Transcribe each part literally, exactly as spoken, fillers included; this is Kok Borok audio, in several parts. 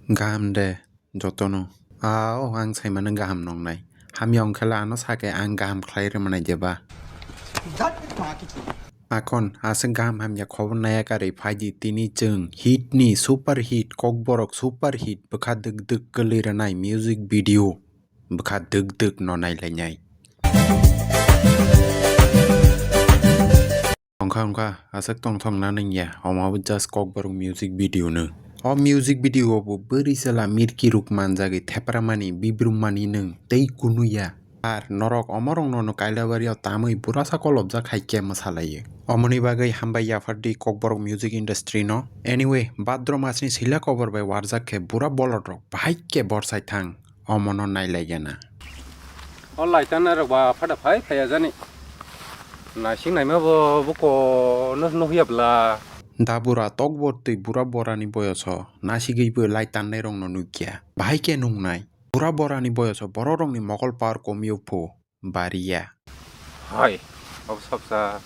Gaham de, jotono. Ao, ang saimano gaham nongnai. Hamya wngkhe le ano sakhe ang gaham khlai rwmani de ba. Akhon, aswk gaham hamya khobor naya karwi phaidi tini chwng hit ni super hit, Kokborok super hit, bwkha dwk dwk kwlwi rwnai music video. Bwkha dwk dwk no nailainai. Wngkha wngkha, aswk tongthok na nangya, omo bo just Kokborok music video no. O music video o bo bwrwi chwla mirki ruk manjagwi thepramani, bibrummani nwng tei kunuya. Ar norok omorokno no Kailabari o tamwi burasa kolobjak hai khe mwsalaio. Omoni bagwi hambai yaphardi Kokborok music industry no. Anyway, Bhadra masni sila kobor bai warjak khe bura bolot rok bahai khe borsai thang. Omono nailaigena. O laitan rok ba phada phai phaiya jani. Naising naima bo buko no nuhya bla. Da bura tokbor twi bura borani boyoso nasigwi bo laitan nai rokno nukya. Bahai khe nungnai. Bura borani boyoso borok rokni mokol power komio phu. Bariya. Hai, obo sabsa.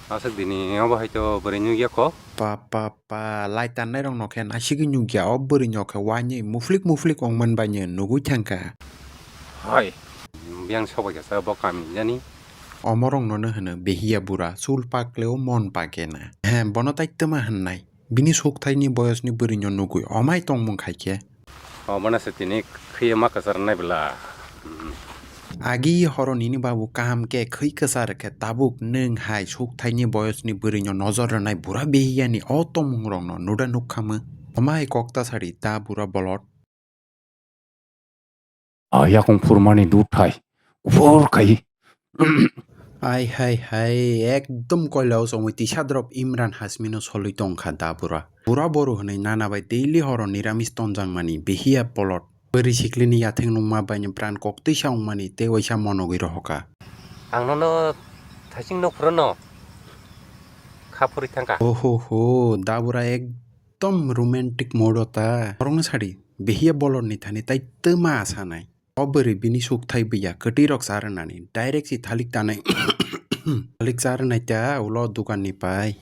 Aswk dini obo hai to bwrwi nukya kho. Pa, pa, pa, lai tannai rok no khe nasigwi nukya, o bwrwi no khe uaini muflik muflik ongman bai no nugwi thangkha. Hai, yang sobai kha sa bo kami jani. Omorok no no hwno behiya bura, chul pakle o mon pakena. He, bono tai tama hwnnai. Bini sukthai ni boyos ni bwrwi no nugwi omai tongmung khai khe. Obono se tini khwiya ma kwchar nai bwla. Hmm. Agi horo nini babu kaham khe khwi kwchar khe tabuk nwng hai sukthai ni boyos ni bwrwi no nojor rwnai bura behiya ni o tongmung rok no nuda nukha mw. Omai kok ta sari ta bura bolot. A yakung phurmani duthai kuphur khai. Ai hai hai, ekdom koila o chongwi tisa drop Imran Hasmi no solwi tongkha da bura. Bura boru hwnwi nana bai daily horo niramis tonjakmani behiya bolot. Bwrwi siklini yathek nungma baini pran koktwisa wngmani tei waisa monogwi rohorkha. Ang nono thaising nok phuru no kha phurwi thangkha. Oho ho, da bura ekdom romantic mood o ta. Borokno sadi, behiya bolorni thani tai twma sanai. O bwrwi bini sukthai buya kwtwi rok cha rwnani, direct si thalik tanai. Thalik cha rwnai ta ulo dukan ni pai.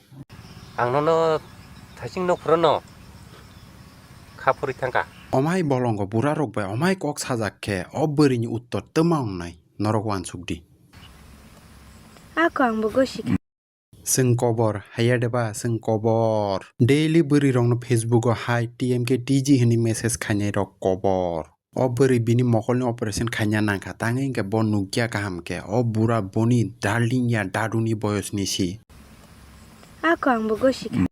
Ang nono thaising nok phuru no kha phurwi thangkha. Omai bolongo bura rok bai omai kok sajak khe o bwrwi ni uttor twma wngnai norok uansuk di. Ako ang bo gosi kha. Chwng kobor, haiya de ba chwng kobor. Daily bwrwi rokno Facebook o hai T M K T G hwnwi message khainai rok kobor. O bwrwi bini mokolni operation khaina nangkha, tangwi hwnkhe bo nukya kaham khe. O bura boni darling ya daduni boyosni si. Ako ang bo gosi kha.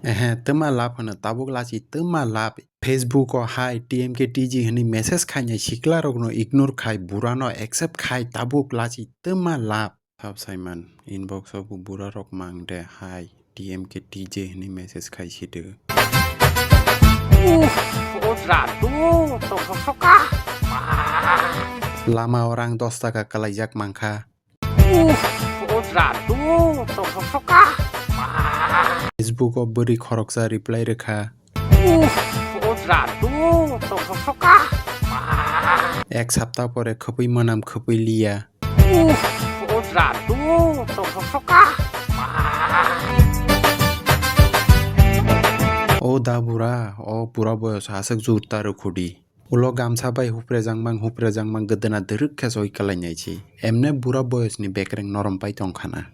Ehe, twma lab hwno tabuk lachi twma lab. Facebook o hai T M K T G hwnwi message khainai sikla rokno ignore khai, burano accept khai tabuk lachi twma lab. Sab saiman inbox o bo bura rok mang de hai T M K T J hwnwi message khai si de. Uff, o jadu, tongthok soka. Lama o rang dos taka kwlaijak mankha. Uff, o jadu, tongthok soka. Facebook o bwrwi khoroksa reply rwkha. Uff, o jadu, tongthok soka. Ek sapta pore khwpwi mwnam khwpwi liya. Uff, o jadu, tongthok soka. O da bura, o bura boyos aswk jur ta rwkhudi. Ulo gamsa bai huprejak mang, huprejak mang, gwdwna dwrwk khe soi kwlainai si. Emne bura boyosni bekreng norom pai tongkhana.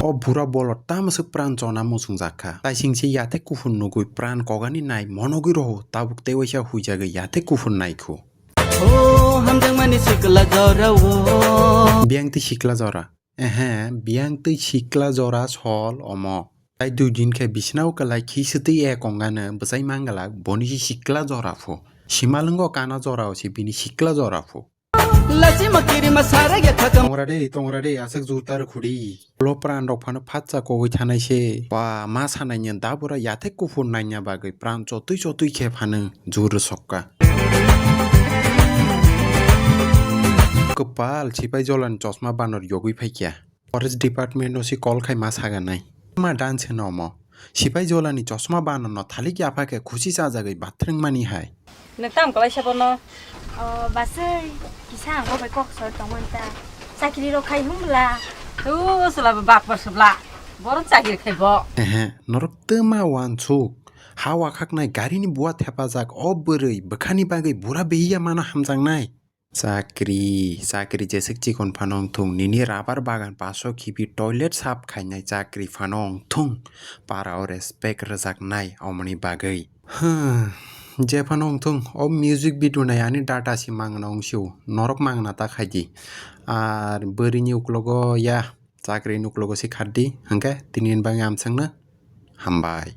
O bura bolot tamo swk pran chona muchungjak kha. Taising se yathek kuphur nugwi pran kogani nai monogwi roho, tabuk tei waisa huijagwi yathek kuphur naikhu. O hamjakmani sikla jorao. Biyang tei sikla jora. Ehe, biyang tei sikla jora sol omo. Tai dui din khe bisina o kwlai khi swtwi ek ongano bwsai manglak, boni si sikla jora phu. Simalwngo kana jora o si bini sikla jora phu. Lasima kirima sara ya thakam. Tongra de, tongra de, aswk jur ta rwkhudi. Ulo pran rok phano phatsa kogwi thanai se. Ba ma sanai ni da bura yathek kuphur naina bagwi pran chotwi chotwi khe phano jur rwsokka. Kwpal sipai jolani chosma banor yogwi phaikya. Forest department no si call khai ma saganai. Ma dan se no omo. Sipai jolani chosma bano no thalik yapha khe khusi chajagwi bathrwng mani hai. Nwng tam kwlai se bono? O, basai, kisa ang bo bai kok sor tong mani ta. Chakri rok khai hum bla. Tu, sula ba bak ba subla. Borom chakri khai bo. Ehe, norok twma wansuk. Ha wakhaknai garini bua thepajak o bwrwi bwkhani bagwi bura behiya mano hamjaknai. Chakri, chakri jeswk chikon phano wngthung, nini rabar bagan paso khibi toilet sap khainai chakri phano wngthung, para o respect rwjaknai omoni bagwi. Hmm, je phano wngthung, o music video nai ani data si mangna wngsio, norok mangna ta khaidi. Ar bwrwini uklogo ya, chakrini uklogo si khardi, hwnkhe tini ni bagwi amsangno hambai.